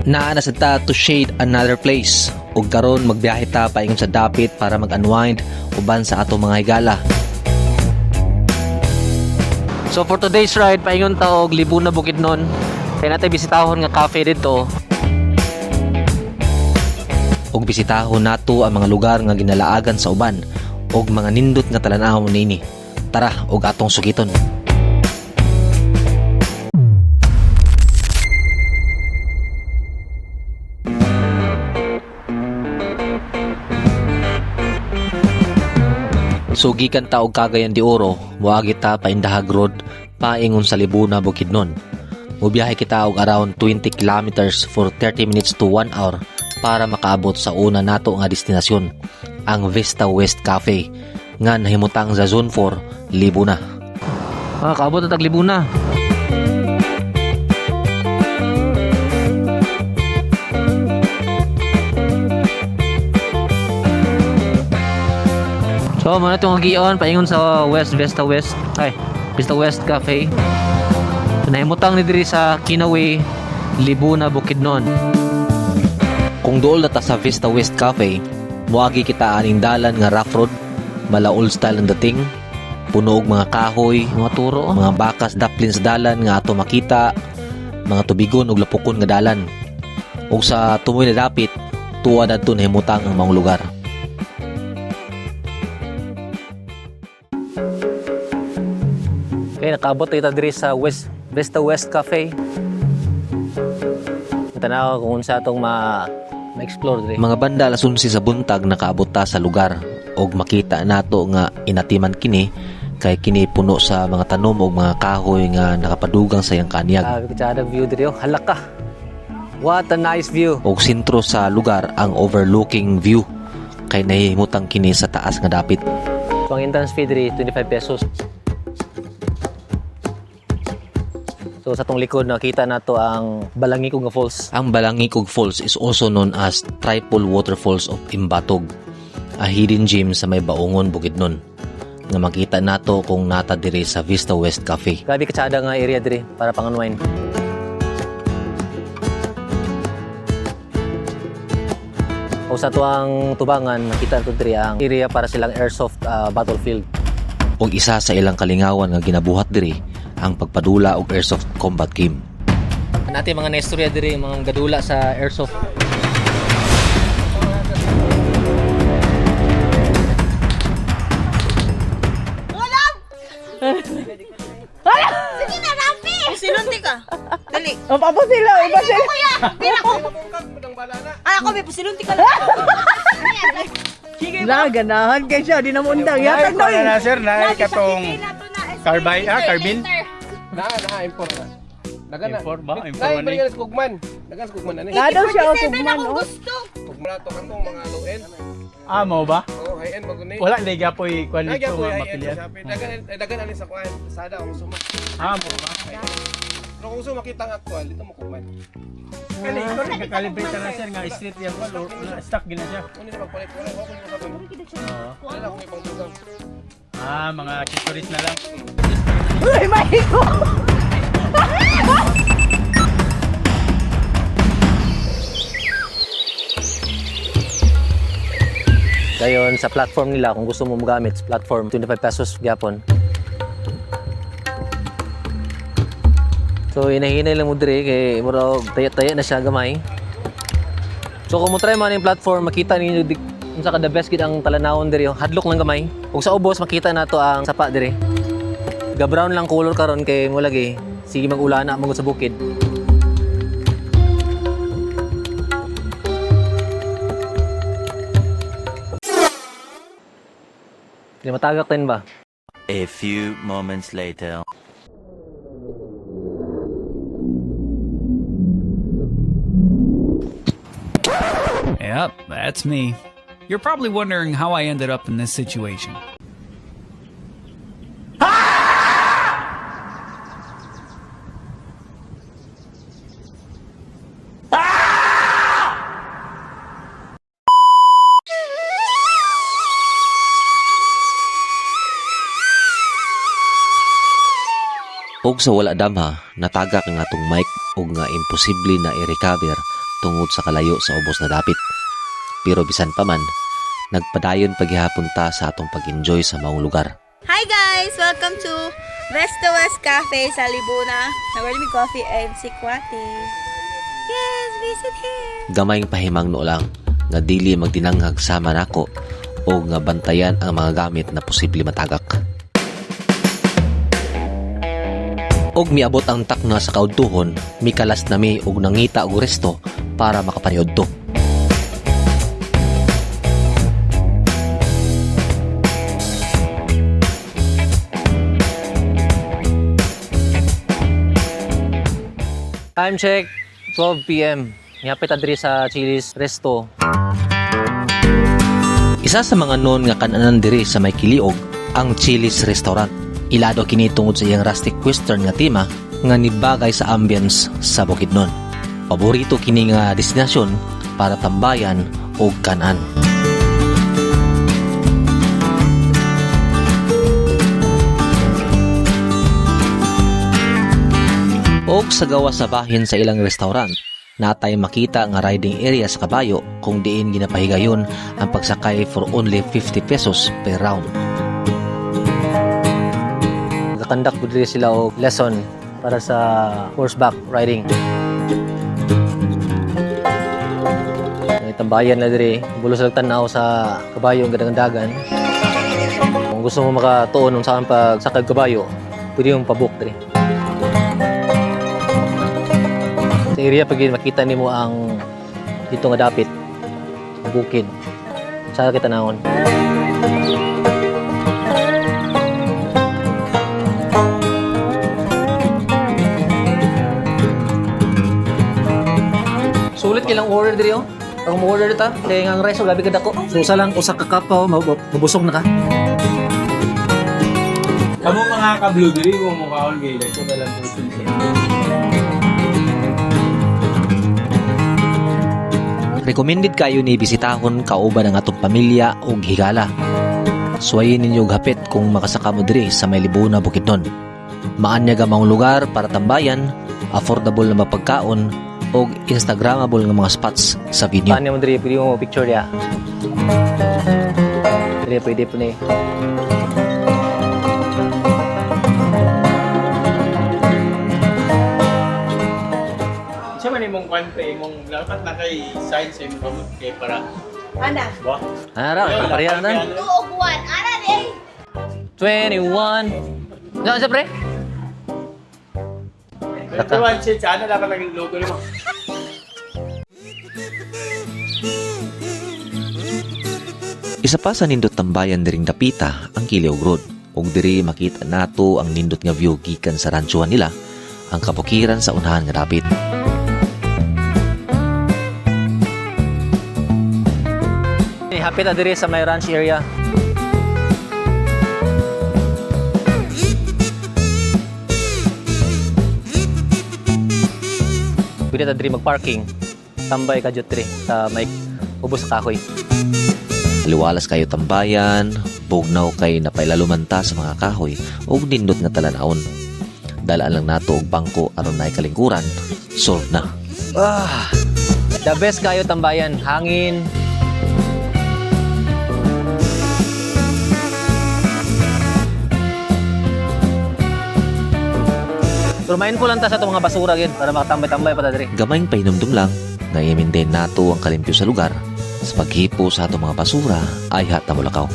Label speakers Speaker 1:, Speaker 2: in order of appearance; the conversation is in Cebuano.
Speaker 1: Naa na sad ta to shade another place. Ug karon magbiyahe ta paingon sa dapit para mag-unwind uban sa atong mga higala. So for today's ride, paingon ta og Libuna, Bukidnon. Kay naa tay bisitahon nga cafe didto. Ug bisitahon nato ang mga lugar nga ginalaagan sa uban ug mga nindot nga talan-awon niini. Tara ug atong sugiton. So gikan ta og Cagayan de Oro, moagi ta pa Indahag Road paingon sa Libuna, Bukidnon. Mobiyahe kita og around 20 kilometers for 30 minutes to 1 hour para makaabot sa una nato nga destinasyon, ang Vista West Cafe nga nahimutang sa Zone 4, Libuna. Ah, kaabot na tag Libuna. So, mao na itong agion paingon sa West Vista West. Ay, Vista West Cafe. So, nahimutang ni diri sa Kinaway, Libuna, Bukidnon. Kung duol na ta sa Vista West Cafe, moagi kita aning dalan nga rough road, mala old style ang dating, puno og mga kahoy,
Speaker 2: Mga turo, oh.
Speaker 1: mga bakas daplin sa dalan nga ato makita, mga tubigon ug lapukon nga dalan. Ug sa tumoy na dapit, tuwa dadto nahimutang ang maong lugar.
Speaker 2: Okay, nakaabot kita diri sa West Vista West Cafe. Tanaw kung unsa atong ma ma-explore diri.
Speaker 1: Mga banda alas 11 sa buntag, nakaabot ta sa lugar og makita nato nga inatiman kini kay kini puno sa mga tanom og mga kahoy nga nakapadugang sa iyang kanyag.
Speaker 2: Grabe ka view diri, oh. Hala ka. What a nice view.
Speaker 1: Og sentro sa lugar ang overlooking view kay nahimutang kini sa taas nga dapit.
Speaker 2: So ang entrance fee diri 25 pesos. So sa atong likod nakita nato ang Balangikog nga Falls.
Speaker 1: Ang Balangikog Falls is also known as Triple Waterfalls of Imbatog, a hidden gem sa may Baungon, Bukidnon nga makita nato kung naa ta diri sa Vista West Cafe.
Speaker 2: Grabe katsada nga area diri para pang-unwind. O sa atuang tubangan, nakita nato diri ang area para silang airsoft battlefield.
Speaker 1: Ug isa sa ilang kalingawan nga ginabuhat diri ang pagpadula og airsoft combat game.
Speaker 2: Natin mga naistorya diri, mga gadula sa airsoft.
Speaker 3: Sige na, Rafi!
Speaker 4: Silunti ka. Dali.
Speaker 5: O, papo sila, iba sila.
Speaker 3: Kuya! Pira ko!
Speaker 4: Ay, ako, may pusilunti ka lang.
Speaker 5: Na, ganahan kay siya, di na mo undang. Yatag na
Speaker 6: na na sir, na katong carbine, ah, carbine.
Speaker 7: Na, na, import na. Dagan na.
Speaker 6: Import ba? Import
Speaker 7: Nay,
Speaker 6: ba ni?
Speaker 7: balikan sa kugman. Dagan sa kugman ani.
Speaker 5: Na daw siya o
Speaker 3: 47
Speaker 5: kugman,
Speaker 3: akong
Speaker 5: oh.
Speaker 3: gusto.
Speaker 7: Kugman na to katong mga low end.
Speaker 6: Ah, mo ba?
Speaker 7: Oh, high end maguni.
Speaker 6: Wala liga po i-quality
Speaker 7: Nagya
Speaker 6: ko
Speaker 7: po
Speaker 6: nga
Speaker 7: high end
Speaker 6: mapilian.
Speaker 7: sa Shopee. Dagan eh, dagan ani sa kuan. Sada kung suma.
Speaker 6: Ah, mo ba?
Speaker 7: Pero kung suma makita ang actual dito mo kugman.
Speaker 6: Kali ko rin kakalibrate na sir nga street yan ko na stock gina siya.
Speaker 7: Kunin sa pagpalit wala ko kung sa
Speaker 6: Oo.
Speaker 7: Wala akong ibang dugang.
Speaker 6: Ah, mga accessories na lang.
Speaker 5: Uy, maiko!
Speaker 2: Dayon sa platform nila kung gusto mo magamit sa platform, 25 pesos gyapon. So hinahinay lang mo diri kay murag taya-taya na siya gamay. So kung mo try man yung platform, makita ninyo unsa ka the best gid ang talanawon diri, oh. Hadlok lang gamay. Ug sa ubos makita nato ang sapa diri. Ga brown lang color karon kay mo lagi sige mag-ulana man gud sa bukid. Di matagak din ba?
Speaker 8: A few moments later.
Speaker 9: Yep, that's me. You're probably wondering how I ended up in this situation.
Speaker 1: Og sa wala damha, natagak ang atong mic og nga imposible na i-recover tungod sa kalayo sa ubos na dapit. Pero bisan pa man, nagpadayon paghihapon ta sa atong pag-enjoy sa maong lugar.
Speaker 4: Hi guys! Welcome to West to West Cafe sa Libuna. Nag-order mi coffee and sikwate. Yes, visit here.
Speaker 1: Gamayng pahimangno lang nga dili magdinanghag sama nako o nga bantayan ang mga gamit na posible matagak. Og miabot ang takna sa kaudtuhon, mikalas na mi og nangita og resto para makapaniudto.
Speaker 2: Time check, 12 p.m. Nihapit ta diri sa Chili's Resto.
Speaker 1: Isa sa mga noon nga kananan diri sa may kiliog ang Chili's Restaurant. Ilado kini tungod sa iyang rustic western nga tema nga nibagay sa ambience sa Bukidnon. Paborito kini nga destinasyon para tambayan o kanan. Og sa gawa sa bahin sa ilang restaurant, natay makita nga riding area sa kabayo kung diin ginapahigayon ang pagsakay for only 50 pesos per round.
Speaker 2: Nagakandak po diri sila og lesson para sa horseback riding. May tambayan na diri, bulos lang tanaw sa kabayo ang dagan. Kung gusto mo makatuon kung saan pagsakay og kabayo, pwede yung pabook diri. Sa area pag makita nimo ang dito nga dapit, ang bukid. Sa kita naon. Sulit kilang order diri oh. Pag mo-order ta, kaya nga ang rice oh, grabe ka dako. So usa lang usa ka cup oh, mabusog na ka.
Speaker 6: Kamu mga ka-blue diri mo mukhaon gay ko na lang po siya.
Speaker 1: Recommended kayo ni bisitahon kauban ang atong pamilya ug higala. Suwayin ninyo og hapit kung makasaka mo diri sa may Libuna, Bukidnon. Maanyag ang maong lugar para tambayan, affordable na mapagkaon ug instagramable nga mga spots sa venue.
Speaker 2: Paano mo diri pwede mo picture diya. Diri pwede po ni.
Speaker 6: Siya man imong kwan pre, imong dapat na kay sign sa imong kamot kay para
Speaker 4: Ana.
Speaker 6: wa.
Speaker 2: Ano ra, pareha na.
Speaker 4: 2 og 1. Ana di.
Speaker 2: 21. Ano sa pre?
Speaker 6: 21 shit, ano dapat ang logo nimo?
Speaker 1: Isa pa sa nindot tambayan diring dapita ang Kiliog Road. Ug diri makita nato ang nindot nga view gikan sa ranchuan nila, ang kabukiran sa unahan nga dapit.
Speaker 2: Hapit na diri sa may ranch area. Pwede ta diri magparking. Tambay ka jud diri sa may ubos sa kahoy.
Speaker 1: Liwalas kayo tambayan, bugnaw kay napailalumanta sa mga kahoy ug nindot nga talan-awon. Dalaan lang nato og bangko aron naay kalingkuran, solve na.
Speaker 2: The best kayo tambayan, hangin. Pero mindful lang ta sa itong mga basura gid para makatambay-tambay pa ta diri.
Speaker 1: Gamayng pahinumdum lang nga i-maintain nato ang kalimpyo sa lugar sa paghipo sa atong mga basura ay hata mulakaw.